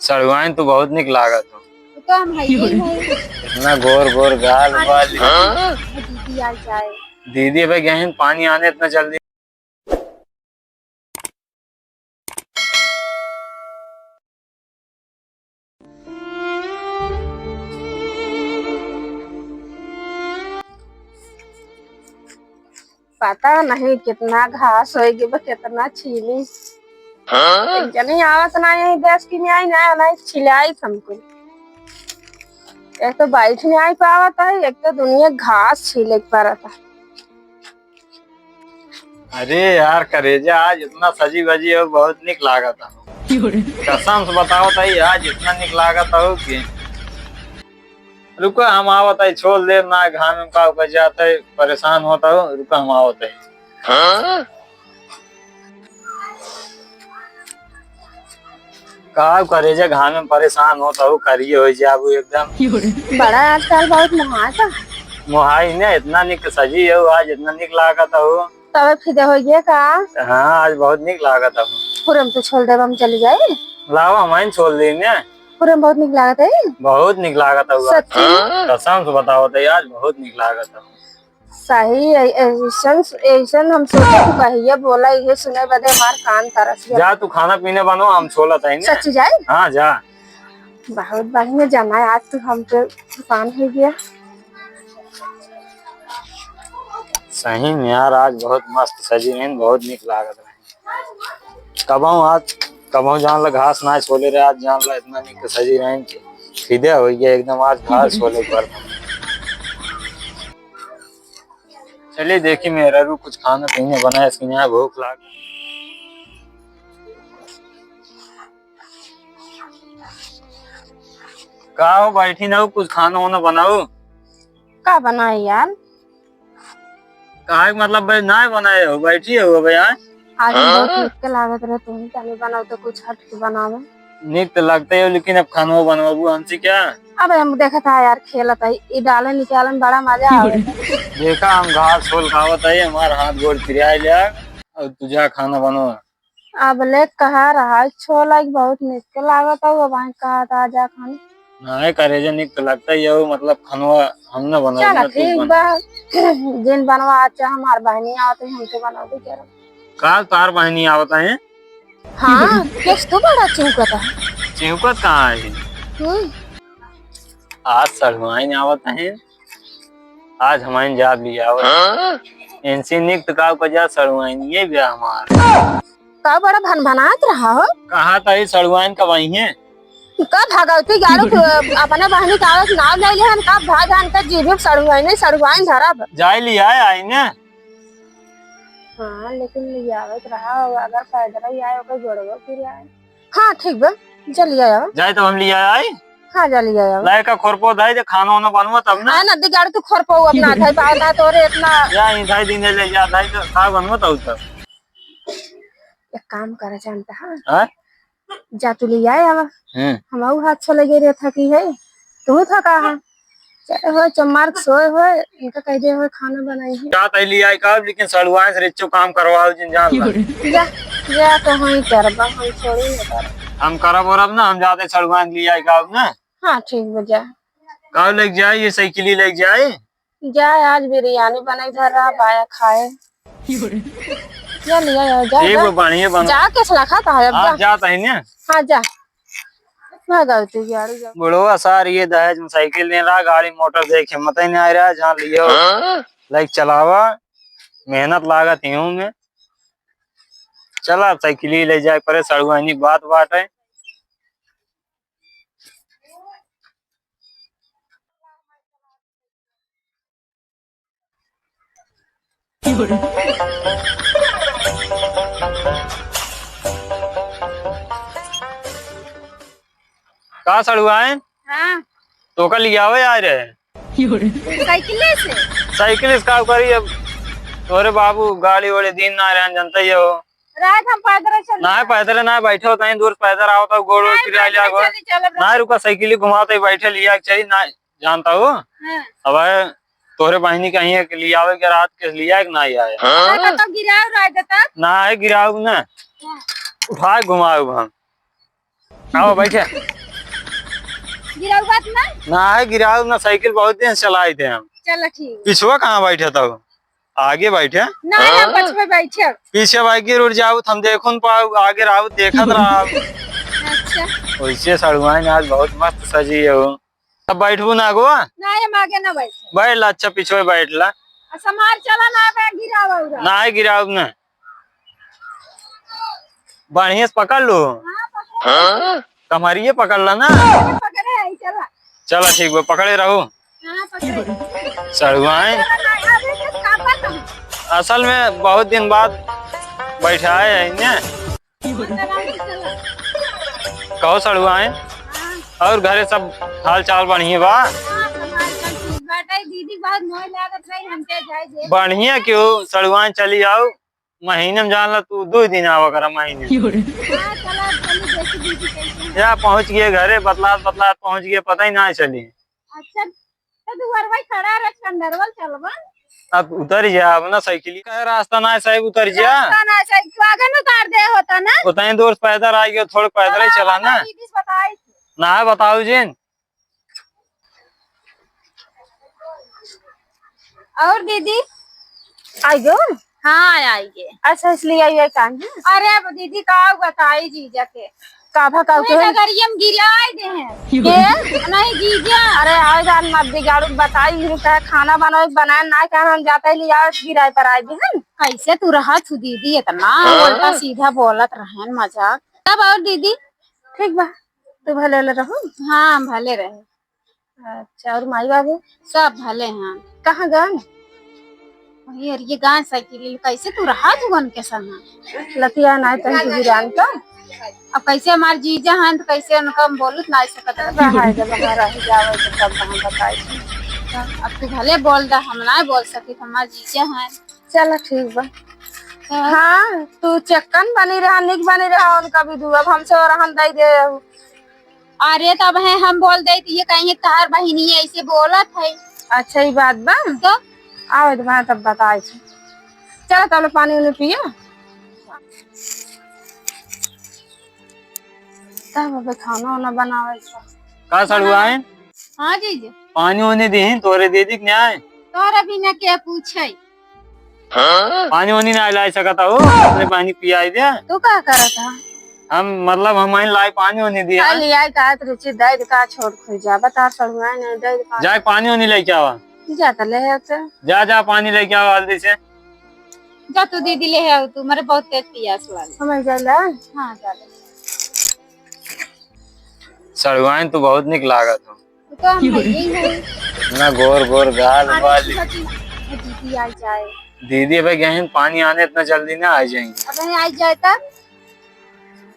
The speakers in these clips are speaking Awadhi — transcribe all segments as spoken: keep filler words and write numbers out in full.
सड़ुआइन तू बहुत निक लागत हो। तो हम हइये हैं। इतना गोर गोर गाल अरे, वाली। दीदी आ जाए। दीदी अबे गए हैं पानी आने इतना जल्दी। पता नहीं कितना घास होइ गए बा, कितना छीली। हाँ? एक जनी आवत ना यही देश की न्याय ना, ना छिलाई हमको। एक तो बैठ नहीं पावत है, एक तो दुनिया घास छीले के पड़त है। अरे यार करेजा, आज इतना सजी बजी हो, बहुत निक लागत हो। कसम से बतावत है, आज इतना निक लागत हो कि रुको, हम आवत है, छोड़ दे ना, घाम में का ऊपर जात है, परेशान होत हो, रुको, हम आवत है। हाँ? का करेजा, घाम में परेशान होत हो, करिए हो जाबू एकदम। बड़ा आजकल बहुत मोहात है। मोहाई ने, इतना निक सजी हो, आज इतना निक लागत हो। तबे फिदा होइ गया का? हाँ, आज बहुत निक लागत हो। पूरे में तो छोड़ देब, हम चली जाए। लावा, हम छोड़ दी ने। पूरे में बहुत निक लागत है। बहुत निक लागत है। सच्ची? कसम से बतावत है, आज बहुत निक लागत है। सही, ऐ-, ऐसन, ऐसन हम सोचे तू कहिए बोला, ये सुने बदे हमार कान तरस गया। जा तू खाना पीने बनो, हम छोलत है ने। सच्ची जाए? हाँ, जा। बहुत बढ़िया जमाए, आज तू हमके दुकान हो गया। सही में यार, आज बहुत मस्त सजी रहे, बहुत निक लागत रहे। कबहूँ आज, कबहूँ जान ला घास ना छोले रहे, आज जान ला इतना निक सजी रहे कि फिदा हो गया एकदम, आज घास छोले पर। चलिए देखी मेहरारू कुछ खाना पीने बनाए, इसके यहाँ भूख लाग। का हो, बैठी ना हो, कुछ खाना वाना बनाओ। का बनाए यार? काहे के मतलब भाई ना बनाए हो, बैठी हो भाई, आए? आज हम बहुत हाँ? निक के लागत रहे, तुम तनी बनाओ तो कुछ हट के बनावे। निक तो लगते हो, लेकिन अब खाना बनवाबू हमसे क्या? अब हम देखत है यार, खेलत है, ई डाले निकाले में बड़ा मजा आवे। देखा हम घास छोल खावत है, हमार हाथ गोड़ पिराए लिया, और तू जा खाना बनवा। अब ले कहा रहा, छोला के बहुत निक के लागत है, अब वहीं कहा था जा खाने। नाहीं करेजा, निक तो लगता ही है, मतलब खनवा हम ना बनाओ चला, ना, तू ठीक बना। बा। जिन बनवा अच्छा हमार बहनी आवत है, हमसे बनाओ भी करो। का तार बहनी आवत है? हाँ, केस तो बड़ा चिहुकत है। चिहुकत कहाँ है? हम्म। आज सड़ुआइन आवत है। आज हमाइन जात लियावे। हाँ? इनसे निक तो का को जा सड़ुआइन, ये भी हमार। का बड़ा भनभनात रहा हो? कहा था ये सड़ुआइन का वही है? का भगवती गारू के अपने बहनी का आवत नाव ले ले हम, का भाग आन का जीभी सड़ुआइन, सड़ुआइन धरब। जाए लिया आई ने। हाँ, लेकिन लियावत रहा, अगर पैदल ही आए, ओकर गोड़वा गिर आए। हाँ, ठीक बा, जा लिया आवा। जाए तो हम लिया आई। हाँ, जा लिया आवा। लाए का खोरपो धाई दे, खाना वाना बनवा तब ना। हाँ, नदी गाड़ के खोरपो अपना धाई पावता तोरे इतना। या ही धाई दिन ले जा, धाई तो का बनवा तब तब। एक काम करे जानता है? हाँ? जा तू लिया आवा। हम्म। हम आऊ हाथ चले गए रहे थकी है, तू थका है। चाहे हो चमार के सोए हो, इनका कह दे हो खाना बनाई है। जा तई लिया आई का, लेकिन सड़ुआइन से रिच्चो काम करवाओ जिन जान ला। जा, जा तो हम ही करबा, हम थोड़ी ना करब। हम करब और अब ना, हम जाते सड़ुआइन लिया आई का अब ना। हाँ, ठीक बा, जा। का लेके जाए, ये साइकिल ही लेके जाए? जा, आज बिरयानी बनाई धर रहा, बाया खाए। जा लिया यार, जा, ठीक जा। बा, बढ़िया बन। जा, केस लखा था अब, हाँ, जा। जा तही ने। हाँ, जा। भगवती गाड़ी जा। बुढ़वा सार ये दहेज में साइकिल ले रहा, गाड़ी मोटर देख हिम्मत ही नहीं आ रहा, जहाँ लियो। हाँ? लाइक चलावा, मेहनत लागत ही हूँ मैं। चला, साइकिल ही ले जाए परे, सड़ुआइनी बात बात है। का सड़ुआइन? हाँ। तोका लियावे आए रहे। साइकिल से? साइकिल से का करी अब? तोरे बाबू गाड़ी वाड़ी दिन ना रहन, जानते ही हो। रात हम पैदल चल ना, पैदल ना बैठे होते हैं, दूर पैदल आओ तो गोड़ वोड़ पिरा लिया गोड़। ना, रुका, साइकिल ही घुमाते ही बैठे लिया चाहिए ना। जानता हो? हाँ। अब तोहरे बहिनी कहीं है कि लियावे के रात के लिया कि ना आया? हाँ? अरे, कतौ गिराव रह देता? ना है गिराव ना। हाँ। उठाए घुमाव हम। आओ, बैठे। गिराऊ बात ना? ना है, गिराऊ ना, साइकिल बहुत दिन चलाइत है हम। चलो, ठीक। पिछुआ कहाँ बैठे तब? आगे बैठे। ना, हम पछुए बैठे। पीछे भाई गिर उड़ जाऊ, हम देखो न पाऊ, आगे रहू, देखत रहू। अच्छा। वैसे सड़ुआइन आज बहुत मस्त सजी है वो। अब बैठबू ना अगुआ? ना, हम आगे ना बैठे। बैठ ला, अच्छा, पिछुए बैठ ला। अच्छा, मार चला ना, आगे गिरावा उरा। ना, गिराऊ ना। बढ़िया से पकड़ लो। हाँ, पकड़े। कमरिये पकड़ ला ना। पकड़े है, चला। चला, ठीक बा, पकड़े रहू। हाँ, पकड़े। सड़ुआइन। चला ना, अबे के कापा तुम। असल में बहुत दिन बाद बैठाए है इन्हें। चला। कहो सड़ुआइन। हाँ। और घरे सब हाल चाल बढ़िया बा? हाँ, सब हाल चाल ठीक बाटे। दीदी बहुत मोह लागत रही, हमके जाए दे। बढ़िया क्यों सड़ुआइन, चली आओ। महीने में जान ला तू दो दिन आवा करा महीने में। हाँ, चला, चली देखी दीदी कैसे हैं। या पहुँच गए घरे, बतलात बतलात पहुँच गए, पता ही ना चली। अच्छा, तो दुआर भाई खड़ा रह, कंडरवल चलबा। अब उतर जा, अब ना साइकिल का रास्ता ना है साहब, उतर जा। रास्ता ना है साहब, तू आगे न उतार दे होता ना। उतने दूर से पैदल आ गयो, थोड़े पैदल ही चला ना। दीदी से बताई। ना बताओ जिन। और दीदी? आई गो? हाँ, आई गे। अच्छा, इसलिए आई है काम है? अरे, अब दीदी का बताई जीजा के। का भा का तुम्हें के? डगरिया में गिराए दे हैं। के? नहीं, जीजा। अरे, आए जान मत बिगाड़ू, बताई ही कहे खाना बनावे, बनाए ना कहे हम जाते ही लिया गिराए पर आए भी हम। कैसे तू रहा तू दीदी, इतना हाँ? उल्टा सीधा बोलत रहन, मजाक। तब और दीदी? ठीक बा, तू भले ले रहू। हाँ, भले रहे। अच्छा, और माई बाबू? सब भले हैं। कहाँ गन? वही अरिये गाँव साइकिल कैसे तू रहा तू गन के संग? लतिया ना तन की गिरान तो। अब कैसे हमार जीजा हैं तो कैसे उनका हम बोलत ना सकत रहे। रहा है, जब हमारा रह जावे तो तब हम बताई। अब तू भले बोल दा, हम ना बोल सकी, हमार जीजा हैं। चला ठीक बा। हाँ। हाँ, तू चक्कन बनी रहा, निक बनी रहा, उनका भी दू। अब हमसे ओरहन दई दे। अरे, तब है हम बोल दे, तो ये कहीं तहार बहिनी ऐसे बोलत है। अच्छा, ई बात बा? तो? आओ, तो मैं तब बताई छी। चला, तब ले पानी उनी पिया। तब अबे खाना वाना बनावे छी। का सड़ुआइन? हाँ जीजा। पानी उनी दीही, तोरे दीदी के न्याय। तोरा बिना के पूछे? पानी वानी ना लाई सकत हो, अपने पानी पियाई दे। तू का करत ह? हम, मतलब, हम आई लाई पानी वानी दिया। खाली आई का रुचि दे दे का छोड़ खुल जा, बता सड़ुआ नहीं दे दे पानी। जाए पानी वानी लेके आवा। जा त ले है तो। जा, जा पानी लेके आवा जल्दी से। जा तू दीदी ले है तू, मेरे बहुत तेज पियास लागे। हम जा ले। हाँ, जा ले। सड़ुआइन तू बहुत निक लागत हो। तो हम भइये ही है। इतना गोर गोर गाल अरे, बाल। छोटी, दीदी आ जाए। दीदी अबे गए हैं पानी आने, इतना जल्दी ना आ जाएंगे। अबे आ जाए तब?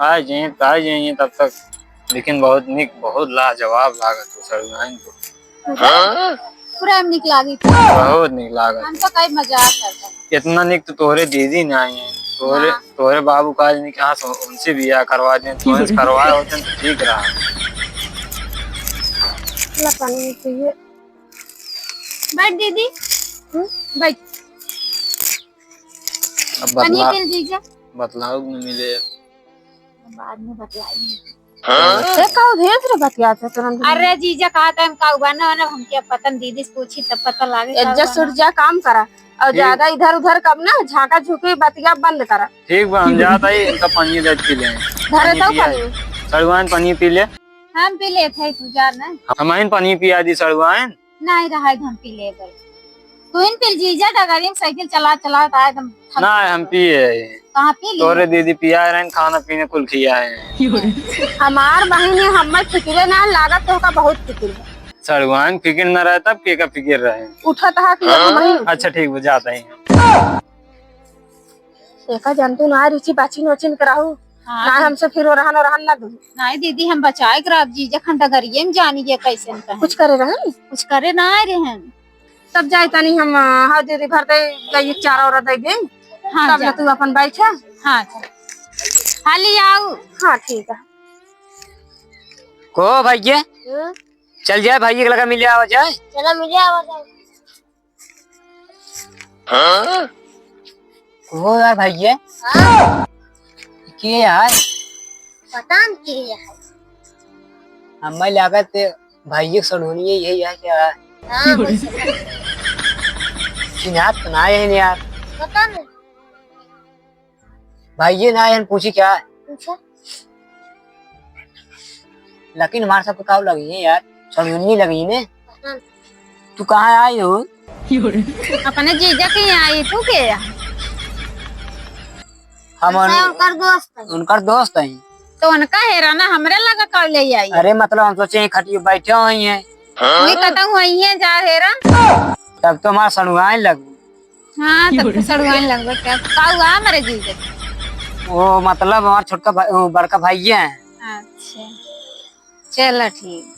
आ जाए, आ जाएंगे तब तक। लेकिन बहुत निक, बहुत लाजवाब लागत हो सड़ुआइन तो। पूरा, पूरा हम निक लागी। बहुत निक लागत। हम तो कई मजाक करते हैं। इतना निक तो तोहरे दीदी ना आई हैं। तोहरे, हाँ। तोहरे बाबू का आज निक, हाँ, सो उनसे बियाह करवा दें, तो उनसे करवाए होते तो ठीक रहा। ला पानी में पिए। बैठ दीदी। हम्म? बैठ। अब पानी बतला, पी लीजिए। बतलाओ न मिले। बाद में बतलाएंगे। हाँ? ते काऊ भेज रे बतिया थे तुरंत। अरे जीजा कहा था हम काऊ बना ना, हमके पता न दीदी से पूछी तब पता लागे काऊ इज्जत बना। सुरजा काम करा और ठीक। ज्यादा इधर उधर कब ना झाका झुकी बतिया बंद करा। ठीक बा, हम जात हई, इनका पानी दे पी ले। धरे पानी तो पिया। पानी। सड़ुआइन पानी पी ले। हम पी लेत हई, तू जा ना। हमहिन पानी पिया दी सड़ुआइन। नहीं रहा है, हम पी लेबे। तू इन पी जीजा डगरी में साइकिल चला चला तो एकदम थक ना, हम पिए। कहाँ पी ली? तोरे दीदी पिया रहन, खाना पीने कुल खिया है। हमार बहिन है, हमें फिक्रे ना लागत, तो का बहुत फिक्र है। सड़ुआइन फिक्र ना रहे तब के का फिक्र रहे? उठत हा कि हम नहीं उठी? अच्छा ठीक बा, जात हई। एका जानतू ना रुचि बाचिन वाचिन कराहू। हाँ ना दीदी। हमसे फिर ओरहन ओरहन ना दू। नहीं दीदी, हम बचाए के रख जीजा खन डगरिये में जानी ये कैसे न कहें। कुछ करे रहन? कुछ करे ना आए रहन। तब जाए तनी हम, हाँ दीदी भर दे गई चारा ओरा दे दे। हाँ, तब जा। ले तू अपन बैठा। हाँ, जा। हाली आओ। हाँ ठीक है। को भैया? हम्म? चल जाए भैया के लगा मिले आवा जाए। चला मिले आवा जाए। हाँ? को यार भैया? हाँ? के यार? पता न के यार। हमें लागत भाइये के सड़ुनिये यही है क्या? हाँ, हो सकता है। चिन्हात तो ना है यार। पता नहीं। भाइये ना है, पूछी क्या? पूछो। लेकिन हमारे सब काऊ लगी है यार, सड़ुनी लगी ने। हाँ। तू कहाँ आई हो? अपने जीजा के यहाँ आई, तू के यहाँ? हम उन-, अच्छा, उनकर दोस्त है। उनकर दोस्त है। तो उनका हेरा ना, हमरे लगा कर ले आई। अरे मतलब हम सोचे हैं खटिया बैठे हुई हैं। हाँ? वही कतहूँ हुई है जा हेरा। तब तो हमारा सड़ुआए लगू। हाँ, तब तो सड़ुआए लगबे क्या? का हुआ हमारे जीजा? वो मतलब हमारा छोटका भाई, वो बड़का भाई है। अच्छा, चला ठीक।